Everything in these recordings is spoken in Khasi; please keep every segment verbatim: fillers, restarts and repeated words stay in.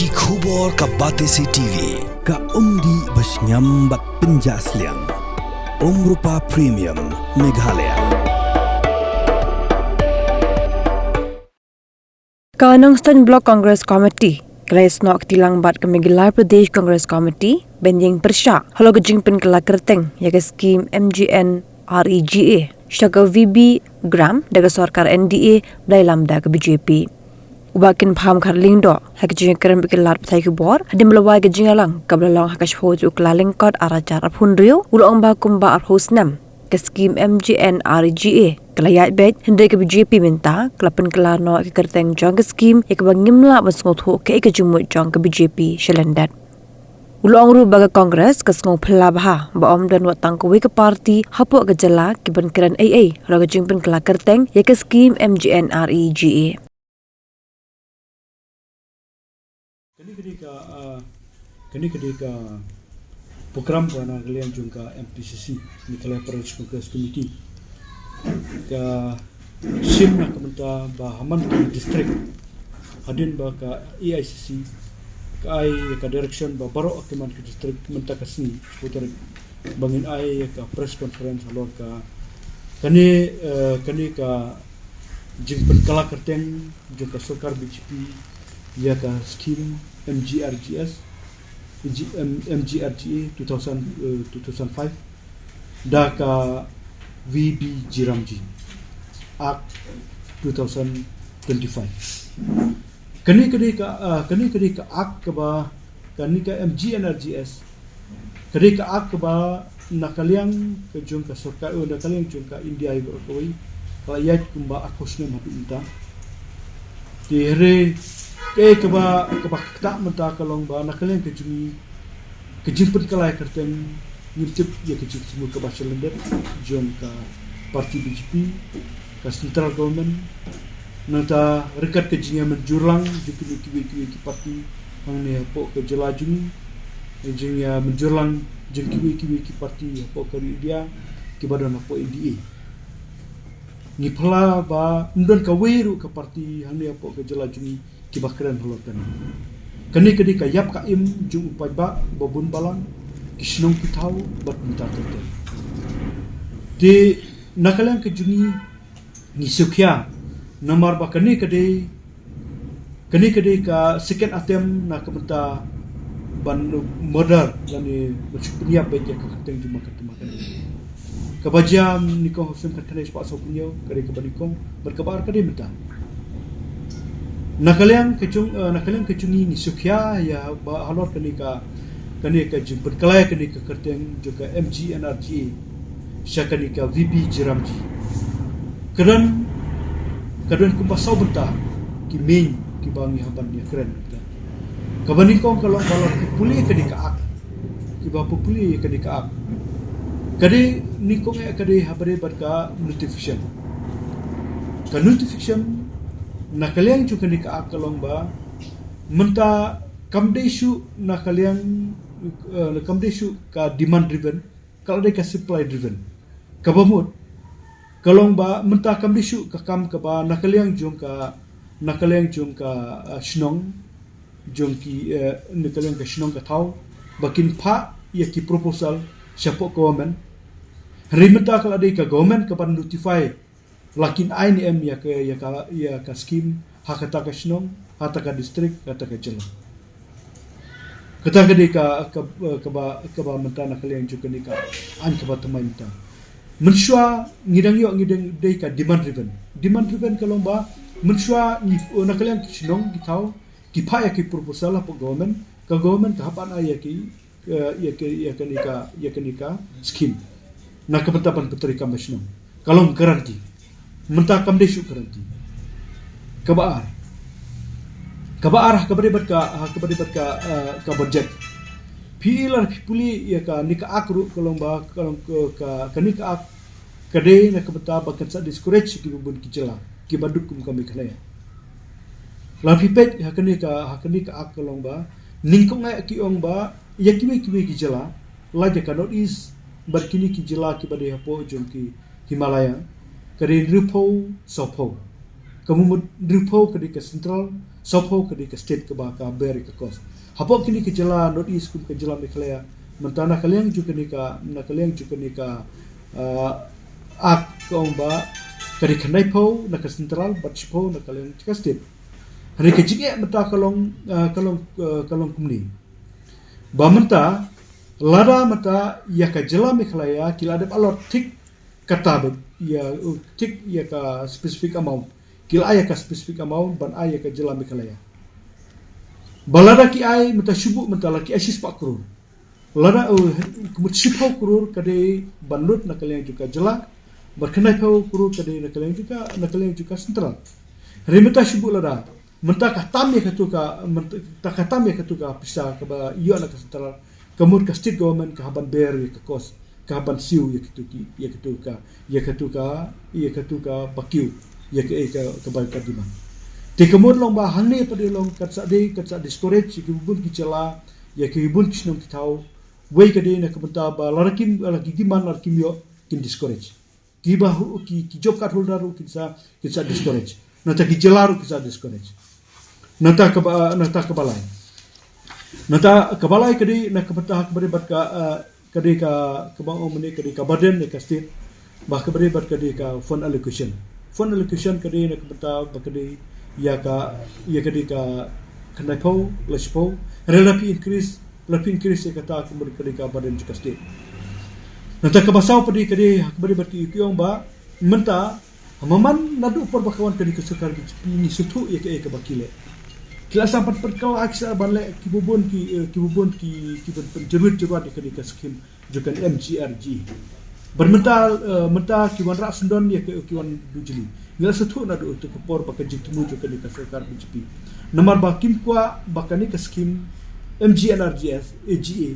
Ki khubor ka Batesi T V, ka umdih ba shngiam bad pynjah sliang. Umrupa Premium, Meghalaya. Ka Nongstoiñ Block Congress Committee ka la ïasnoh kti lang bad ka Meghalaya Pradesh Congress Committee ban ïeng pyrshah halor ka jingpynkylla kyrteng ïa ka skim M G N R E G A sha ka V B Gram da ka sorkar N D A ba la ïalam da ka B J P. U Bah Kynpham Kharlyngdoh ha ka jingïakren bad ki lad pathai khubor hadien ba la wai ka jingïalang kaba la long ha ka shiphew tarik u Kyllalyngkot arhajar arphew hynriew, u la ong ba kumba arphew snem ka skim M G N R E G A ka la ïaid beit, hynrei ka B J P mynta ka la pynkylla noh ïa ka kyrteng jong ka skim, ïa kaba ngim lah ban sngewthuh kaei ka jingmut jong ka B J P sha lyndet. U la ong ruh ba ka Congress ka sngew phylla bha ba ym don wat tang kawei ka party hapoh ka jylla ki ban kren ei ei halor ka jingpynkylla kyrteng ïa ka skim M G N R E G A. Kane ka dei ka, ah, kane ka dei ka program kaba na ka liang jong ka M P C C, Meghalaya Pradesh Congress Committee. Ka shim na ka bynta ba ha man ki district, hadien ba ka A I C C ka ai ka direction ba baroh ki man ki district mynta ka sngi, shiphew tarik, ba ngin ai ka press conference halor ka, kane, eh, kane ka jingpynkylla kyrteng jong ka sorkar B J P ïa ka skim M G R G S, G-, M-, M G R G A two thousand, eh, two thousand five, da ka V B G Ramji Act two thousand twenty-five. Kane ka dei ka, ah, kane ka dei ka Act kaba, kane ka M G N R G S ka dei ka Act kaba na ka liang ka jong ka sorkar, eh, na ka liang jong ka India hi baroh kawei ka la ïaid kumba arphew snem haduh mynta. Te hynrei kaei kaba, kaba ktah mynta ka long ba na ka liang ka jong ngi, ka jingpynkylla kyrteng, ngim tip ïa ka jingthmu kaba sha lyndet jong ka party B J P, ka central government. Nangta ryngkat ka jingïamynjur lang jong kine kiwei kiwei ki party hangne hapoh ka jylla jong ngi, jingïamynjur lang jong kiwei kiwei ki party hapoh ka ri India kiba don hapoh N D A. Ngi phylla ba ym don kawei ruh ka party hangne hapoh ka jylla jong ngi kiba kren halor kane. Kane ka dei ka ïap ka im jong u paidbah ba bun balang, ki shnong ki thaw bad kumta ter ter. Te na ka liang ka jong ngi, ngi sngewkhia namar ba kane ka dei, kane ka dei ka second attempt na ka bynta ban murder lane ban shu pynïap beit ïa ka kyrteng jong u Bah Kyntham Markandey. Kaba jia nyngkong ha u snem khatkhyndai spah sawphew hynñiew, ka dei kaba nyngkong, bad kaba ar ka dei mynta. Na ka liang ka jong, eh, na ka liang ka jong ngi, ngi sngewkhia ïa ba halor kane ka, kane ka jingpynkylla kane ka kyrteng jong ka M G N R G A sha kane ka V B G Ramji. Ka don, ka don kumba saw bynta ki main kiba ngi hap ban ïakren. Kaba nyngkong ka long ba lada phi pule kane ka Act, kiba phi pule kane ka Act, ka dei nyngkong eh ka dei ha bynta bad ka notification. Ka notification na ka liang jong kane ka Act ka long ba mynta kam dei shuh na ka liang, eh, kam dei shuh ka demand driven, ka la dei ka supply driven. Kaba mut ka long ba mynta kam dei shuh ka kam kaba na ka liang jong ka, na ka liang jong ka, eh, shnong, jong ki, eh, na ka liang ka shnong ka thaw ba kin phah ïa ki proposal shapoh government. Hynrei mynta ka la dei ka government kaban notify la kin ai ne em ïa ka, ïa ka, ïa ka skim ha kata ka shnong, ha kata ka district, ha kata ka jylla. Kata ka dei ka, ka, kaba, kaba mynta na ka liang jong kane ka aiñ kaba thymmai mynta. Mynshuwa ngi dang ïoh, ngi dang dei ka demand driven. Demand driven ka long ba mynshuwa ngi, na ka liang ki shnong ki thaw ki phah ïa ki proposal hapoh government, ka government ka hap ban ai ïa ki, eh, ïa ki, ïa kane ka, ïa kane ka skim na ka bynta ban pyntrei kam ha shnong. Ka long guarantee. Mynta kam dei shuh guarantee. Kaba ar, kaba ar ha kaba dei bad ka, ha kaba dei bad ka, eh, ka budget. Phi i lada phi pule ïa kane ka Act ruh ka long ba, ka long ka, ka, kane ka Act ka dei na ka bynta ba kan sa discourage ïa kiba bun ki jylla kiba duk kum ka Meghalaya. Lada phi peit ha kane ka, ha kane ka Act ka long ba nyngkong eh ki ong ba ïa kiwei kiwei ki jylla, la ïa ka North East bad kine ki jylla kiba dei hapoh jong ki Himalaya, ka dei hynriewphew sawphew. Ka mut hynriewphew ka dei ka central, Sawphew ka dei ka state kaba ka ber ïa ka cost. Hapoh kine ki jylla North East kum ka jylla Meghalaya, mynta na ka liang jong kane ka, na ka liang jong kane ka, ah, act ka ong ba ka dei khyndaiphew na ka central bad shiphew na ka liang jong ka state. Hynrei ka jingeh mynta ka long, ah, ka long, ah, ka long kumne. Ba mynta lada mynta ïa ka jylla Meghalaya ki la dep allot thik kata bad ïa, uh, thik ïa ka specific amount. Ki la ai ïa ka specific amount ban ai ïa ka jylla Meghalaya. Ba lada ki ai mynta shu buh mynta la ki ai shispah klur. Lada, uh, ka mut shiphew klur ka dei ban lut na ka liang jong ka jylla. Bad khyndaiphew klur ka dei na ka liang jong ka, na ka liang jong ka central. Hynrei mynta shu buh lada mynta ka tam ïa katu ka, mynta ka tam ïa katu ka pisa kaba ïoh na ka central. Ka mut ka state government ka hap ban bear ïa ka cost, ka hap ban siew ïa katu ki, ïa katu ka, ïa katu ka, ïa katu ka ba kiew, ïa ka, ïa ka, ka ba ka demand. Te ka mut long ba hangne pat dei long kat sa dei, kat sa discourage ïa ki bun ki jylla, ïa ki bun ki shnong ki thaw. Wei ka dei na ka bynta ba lada kim, lada ki demand lada kim ïoh kin discourage. Ki ba hu-, ki, ki job card holder ruh kin sa, kin sa discourage. Nangta ki jylla ruh kin sa discourage. Nangta kaba, nangta kaba lai. Nangta kaba lai ka dei, na kaba ta, kaba dei bad ka, ah, ka dei ka, kaba ong mynne ka dei ka burden ïa ka state. Ba kaba dei bad ka dei ka fund allocation. Fund allocation ka dei na kaba ta, ba ka dei ïa ka, ïa ka dei ka khyndaiphew, lashiphew. Hynrei la phi increase, la phi increase ïa kata ka mut ka dei ka burden jong ka state. Nangta kaba saw pat dei ka dei, kaba dei bad ki, ki ong ba mynta, ha man naduh por ba ka wan ka dei ka sorkar B J P ngi sngewthuh ïa kaei kaba ki leh. Ki la sa pat pat ka la ki sa ban leh ki bun ki, eh, ki bun ki, ki ban pynjurut jurut ïa ka dei ka skim jong ka M G N R G E. Bad mynta, eh, mynta ki wanrah syndon ïa ka, ki wan dujli. Ngi la sngewthuh naduh tu ka por ba ka jingthmu jong ka dei ka sorkar B J P. Namar ba kim kwah ba ka dei ka skim M G N R G S, A G A,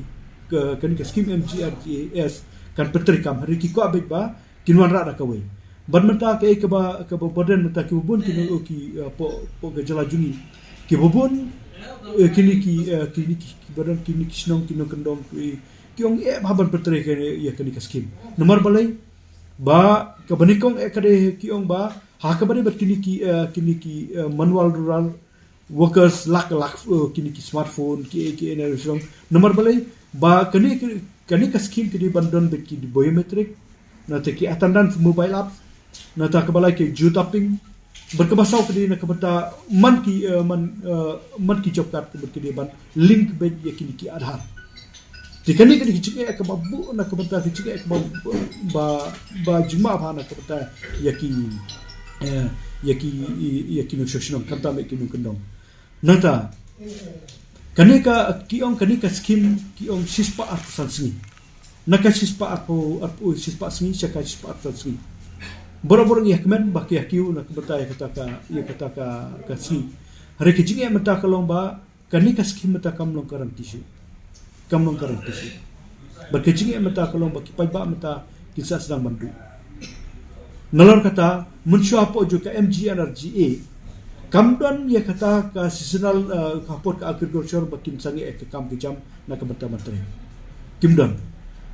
ka, ka dei ka skim M G N R G S kan pyntreikam, hynrei ki kwah beit ba kin wanrah da kawei. Bad mynta kaei kaba, kaba burden mynta ki bun ki nong ki, eh, hapoh, hapoh ka jylla jong ngi. Ki bun, eh, kine ki, eh, kine ki, ki burden kine ki shnong ki nongkyndong ki, ki ong eh ba ban pyntrei ka ïa kane ka skim. Namar balei ba kaba nyngkong eh ka dei ki ong ba ha kaba dei bad kine ki, eh, kine ki, eh, manual rural workers lak lak, eh, kine ki smartphone ki, ki ene ruh shnong. Namar balei ba kane, kane ka skim ka dei ban don bad ki biometric, nangta ki attendance mobile apps, nangta kaba lai ki geotagging. Bad kaba saw ka dei na kaba ta man ki, eh, man, eh, man ki job card ka dei ban link bad ïa kine ki Aadhaar. Te kane ka dei ka jingeh kaba buh na ka bynta ka jingeh kaba ba, ba jingma bha na ka bynta ïa ki, eh, ïa ki, ïa ki nongshong shnong khamtam ïa ki nongkyndong. Nangta kane ka ki ong kane ka skim ki ong shispah arphew san sngi. Na ka shispah arphew, arphew, shispah sngi sha ka shispah arphew san sngi. Baroh baroh ngi ïa kmen ba ki ïa kiew na ka bynta ïa kata ka, ïa kata ka, ka sngi. Hynrei ka jingeh mynta ka long ba kane ka skim mynta kam long ka rangti shuh. Kam long ka rangti shuh. Bad ka jingeh mynta ka long ba ki paidbah mynta kin sa sdang ban duh. Nalor kata, mynshuwa hapoh jong ka M G N R G A kam don ïa kata ka seasonal, eh, ka hapoh ka agriculture ba kin sangeh ïa ka kam ka jam na ka bynta ban trei. Kim don.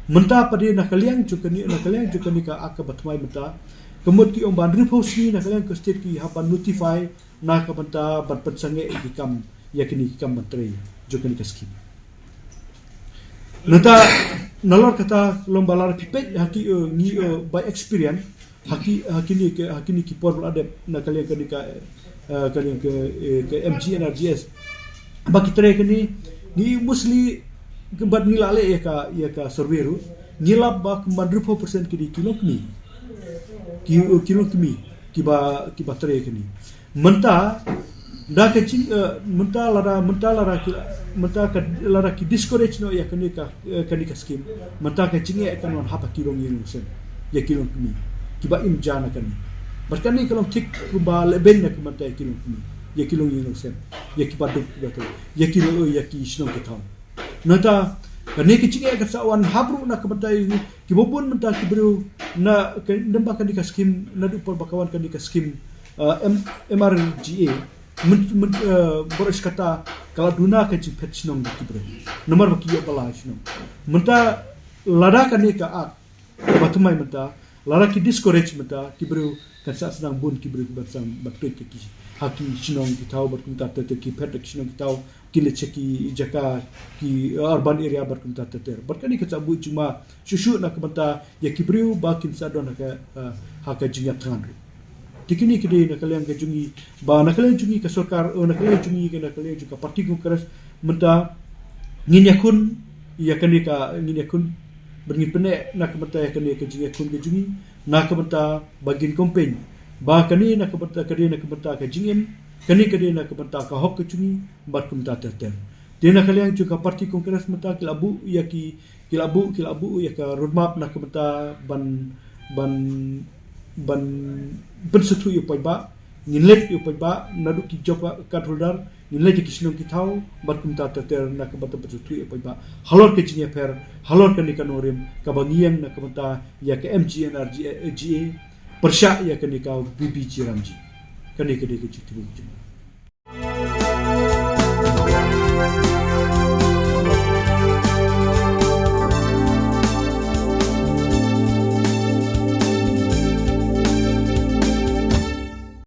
Mynta pat dei na ka liang jong kane, na ka liang jong kane ka act kaba thymmai mynta. Ka mut ki ong ba hynriewphew sngi na ka liang ka state ki hap ban notify na ka bynta ban pynsangeh ïa ki kam, ïa kine ki kam ban trei jong kane ka skim. Nangta nalor kata long ba lada phi peit ha ki, eh, ngi, eh, by experience ha ki, ha kine ki, ha kine ki por ba la dep na ka liang kane ka, eh, ka liang ka, eh, ka M G N R G S. Ba ki trei kane ngi mostly bad ngi la leh ïa ka, ïa ka survey ruh ngi lap ba kumba hynriewphew percent ki dei ki longkmie. Ki, eh, ki longkmie kiba, kiba trei kane. Mynta da ka jing, eh, mynta lada, mynta lada ki, mynta ka lada ki discourage noh ïa kane ka, eh, kane ka skim. Mynta ka jingeh kan wan ha ki longïing longsem ïa ki longkmie kiba im ja na kane. Bad kane ka long thik kumba lehbeiñ na ka mynta ïa ki longkmie, ïa ki longïing longsem, ïa kiba duk kiba trei, ïa ki long, ïa ki shnong ki thaw. Nangta kane ka jingeh ka sa wan hap ruh na ka bynta ïa kiba bun mynta ki briew na ka, namar ba kane ka skim naduh por ba ka wan kane ka skim, eh, M-, M R G A. Myn, myn, eh, baroh shi katta ka la duna ka jingphet shnong ki briew. Namar ba ki ïoh ba la shnong. Mynta lada kane ka act ba thymmai mynta Lada ki discourage mynta, ki briew kan sa sdang bun ki briew ki ban sdang ban peit ha ki, ha ki shnong ki thaw bad kumta ter ter, ki phet ha ki shnong ki thaw, ki leit sha ki jaka, ki urban area bad kumta ter ter. Bad kane kan sa buh jingma shuh shuh na ka bynta ïa ki briew ba kin sa don ha ka, eh, ha ka jingïap thngan ruh. Te kine ki dei na ka liang ka jong ngi, ba na ka liang jong ngi ka sorkar, eh, na ka liang jong ngi, na ka liang jong ka party Congress mynta ngin ïakhun ïa kane ka, ngin ïakhun, bad ngin pynneh na ka bynta ïa kane ka jingïakhun ka jong ngi na ka bynta ba ngin campaign ba kane na ka bynta, ka dei na ka bynta ka jingim, kane ka dei na ka bynta ka hok ka jong ngi bad kumta ter ter. Te na ka liang jong ka party Congress mynta ki la buh ïa ki, ki la buh, ki la buh ïa ka roadmap na ka bynta ban, ban, ban pynsngewthuh ïa u paidbah. Ngin leit ïa u paidbah naduh ki job card holder, ngin leit ïa ki shnong ki thaw bad kumta ter ter na ka bynta pynsngewthuh ïa u paidbah halor ka jingïapher, halor kane ka nongrim kaba ngi ïeng na ka bynta ïa ka M G N R G A, pyrshah ïa kane ka B B G Ramji. Kane ka dei ka jingtbit jong ngi.